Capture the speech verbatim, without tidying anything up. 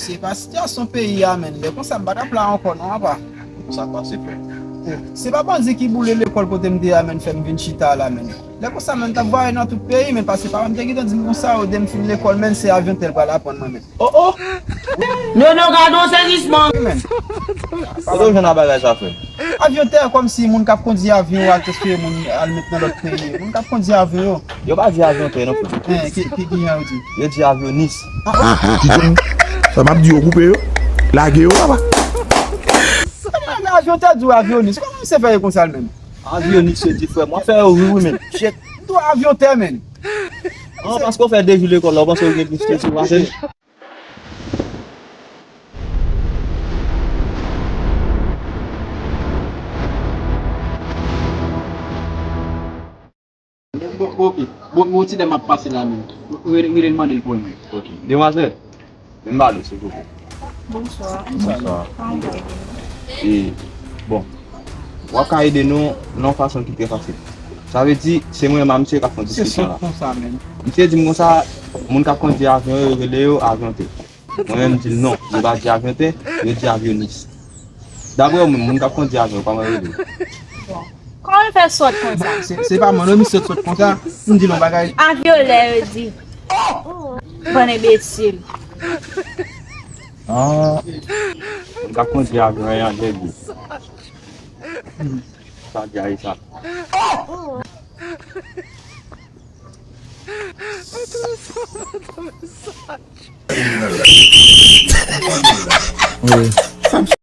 Se pa sitiyasyon peyi a, menn. Lè konsa, m pa t ap la ankò, non, apa. Sa k pase, frè? Se pa bandi ki boule lekòl kote m te a, menn, fè m vin chita la, menn. Lè konsa, menn, m t ap vwaye nan tout peyi, menn, paske paran m te gentan di m konsa, o, demen m fin lekòl, menn, se avyon tè l pral aprann mwen, menn. Oh, oh! Nono, gade yon sezisman! Wi, menn. Kote w jwenn a bagay sa, frè? Avyon tè, kòmsi moun k ap kondi avyon yo al transfere moun al met nan lòt peyi. Moun k ap kondi avyon yo. Yo pa di avyon tè non, frè. Eh, ki, ki, ki jan yo di? Yo di avyonis. Kite m. Sa m ap di yo, koupe yo. Lage yo, papa. Avyon tè di w avyonis. Kòman misye fè ye konsa l menm? Avyonis yo di, frè. Mwen fè yo ri, wi, menn. Shit. M di w avyon tè, menn. An, paske w fè de jou lekòl la, w panse w gen plis kilti pase m? Bon, bon, ok. Bon, bon, ti dam ap pase la menm. Rele, rele l mande l pou mwen. Ok. Demwazèl, vin ba nou, silvouplè. Bonswa. Bonswa. Kòman w ap ede m? E, bon, w ap ka ede nou nan yon fason ki trè fasil. Sa vle di, se mwen menm a misye k ap fè diskisyon la. Se sòt konsa menm. Misye di m konsa, moun k ap kondi avyon yo, yo rele yo avyon tè. Mwen menm, m di l non, yo pa di avyon tè, yo di avyonis. Daprè w menm, moun k ap kondi avyon, kòman yo rele? Bon, kòman l fè sòt konsa? Se, se pa mwen non, misye sòt konsa, m di l yon bagay. Avyolè, yo di. Bann enbesil. Ah, moun k ap kondi avyon an, anglè di. Sa di a sa. Wi.